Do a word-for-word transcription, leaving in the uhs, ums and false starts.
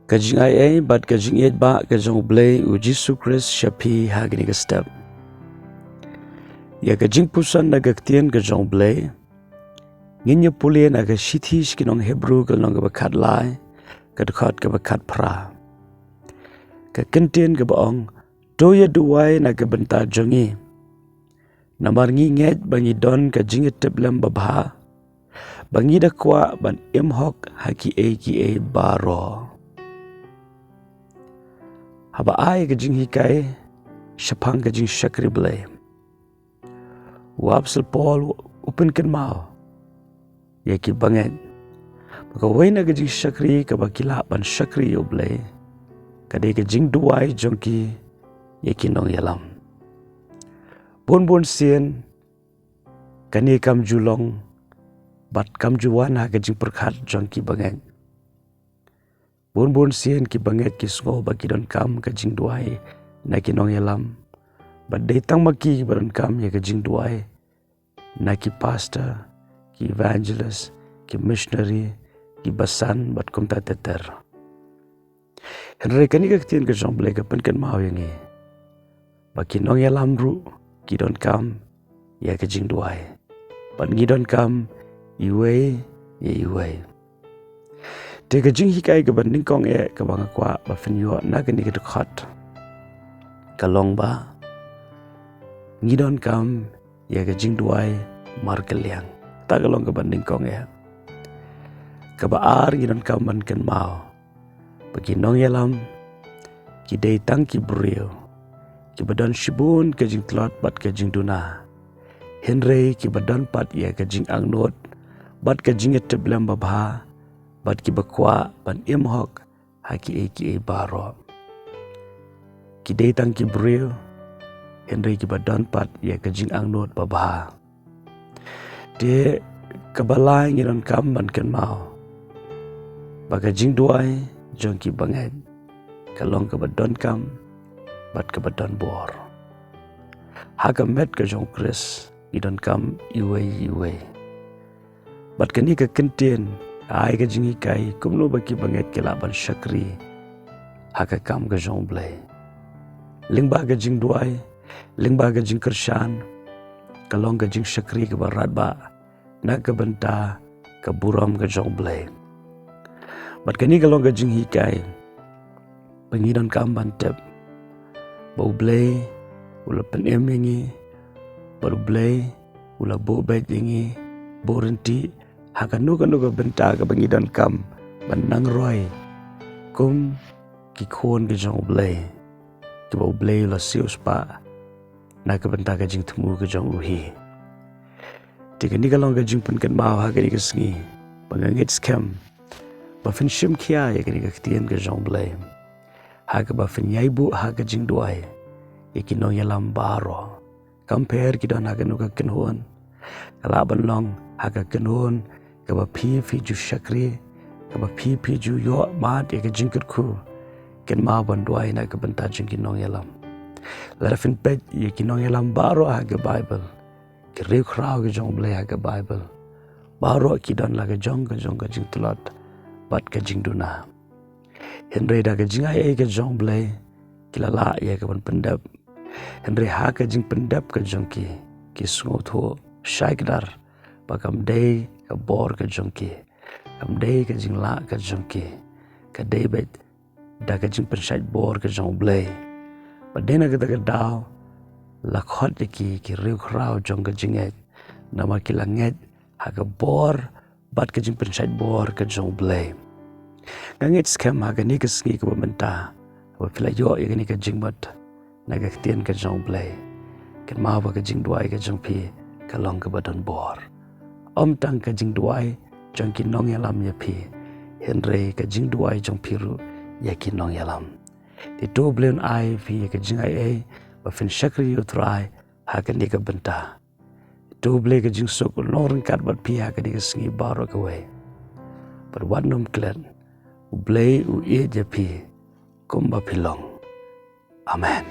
Ka jingaiei bad ka jingïeit ba ka jong U Blei U Jisu Khrist sha phi ha kane ka step. Ïa ka jingpuson na ka ktien ka jong U Blei ngin ïa pule na ka shithi sha ki nong Hebru ka lynnong kaba khatlai, ka dkhot kaba khatphra. Ka kyntien kaba ong, to ïa duwai na ka bynta jong ngi. Namar ngi ngeit ba ngi don ka jingïatiplem babha, ba ngi da kwah ban im hok ha kiei kiei baroh. Haba ai ka jinghikai shaphang ka jingshakri Blei, u Apostol Paul u pynkynmaw ïa ki bangeit ba kawei na ka jingshakri kaba ki lah ban shakri ïa U Blei ka dei ka jingduwai jong ki ïa ki nongïalam. Bun bun sien kane kam ju long bad kam ju wan ha ka jingpyrkhat jong ki bangeit. Bun bun sien ki bangeit ki sngew ba ki donkam ka jingduwai na ki nongïalam, bad dei tang ma ki ba donkam ïa ka jingduwai na ki pastor, ki evangelist, ki missionary, ki basan bad kumta ter ter. Hynrei kane ka ktien ka jong U Blei ka pynkynmaw ïa ngi ba ki nongïalam ruh ki donkam ïa ka jingduwai, bad ngi donkam iwei ïa iwei. Te ka jinghikai kaba nyngkong eh kaba nga kwah ba phin ïoh na kane ka dkhot ka long ba ngi donkam ïa ka jingduwai markylliang. Kata ka long kaba nyngkong eh. Kaba ar, ngi donkam ban kynmaw ba ki nongïalam ki dei tang ki briew kiba don shibun ka jingtlot bad ka jingduna, hynrei kiba don pat ïa ka jingangnud bad ka jingïatiplem babha, bad kiba kwah ban im hok ha kiei kiei baroh. Ki dei tang ki briew, hynrei kiba don pat ïa ka jingangnud babha. Te kaba lai, ngi donkam ban kynmaw ba ka jingduwai jong ki bangeit ka long kaba donkam bad kaba don bor. Ha ka met ka jong U Khrist ngi donkam iwei iwei. Bad kane ka kyntien ka ai ka jinghikai kumno ba ki bangeit ki lah ban shakri ha ka kam ka jong U Blei. Lyngba ka jingduwai, lyngba ka jingkyrshan, ka long ka jingshakri kaba radbah na ka bynta ka burom ka jong U Blei. Bad kane ka long ka jinghikai ba ngi donkam ban tip ba U Blei u la pynim ïa ngi, bad U Blei u la buh beit ïa ngi, buh ryntih ha kano kano ka bynta kaba ngi donkam ban nang roi kum ki khun ka jong U Blei, kiba U Blei u la siew spah na ka bynta ka jingthmu ka jong u hi. Te kane ka long ka jingpynkynmaw ha kane ka sngi ba nga ngeit skhem ba phin shim khia ïa kane ka ktien ka jong U Blei ha kaba phin ïai buh ha ka jingduwai ïa ki nongïalam baroh. Kam pher ki don ha kano ka kynhun, ka lah ban long ha ka kynhun kaba phi phi ju shakri, kaba phi phi ju ïoh mad ïa ka jingkyrkhu, kynmaw ban duwai na ka bynta jong ki nongïalam. Lada phin peit ïa ki nongïalam baroh ha ka Baibl, ki riewkhraw ki jong U Blei ha ka Baibl, baroh ki don la ka jong ka jong ka jingtlot bad ka jingduna. Hynrei da ka jingaiei ka jong U Blei ki la lah ïa ka ban pyndep. Hynrei ha ka jingpyndep ka jong ki, ki sngewthuh shai kdar ba kam dei ka bor ka jong ki, kam dei ka jinglah ka jong ki, ka dei beit da ka jingpynshait bor ka jong U Blei. Bad dei na kata ka daw la khot ïa ki ki riewkhraw jong ka jingngeit, namar ki la ngeit ha ka bor bad ka jingpynshait bor ka jong U Blei. Nga ngeit skhem ha kane ka sngi kaba mynta, haba phi la ïoh ïa kane ka jingmut na ka ktien ka jong U Blei, kynmaw ba ka jingduwai ka jong phi ka long kaba don bor. Ym tang ka jingduwai jong ki nongïalam ïa phi, hynrei ka jingduwai jong phi ruh ïa ki nongïalam. Te to U Blei un ai phi ïa ka jingaiei ba phin shakri ïa U Trai ha kane ka bynta. To U Blei ka jingsuk un long ryngkat bad phi ha kane ka sngi baroh kawei. Bad wat nym klet, U Blei u ïeit ïa phi kumba phi long. Amen.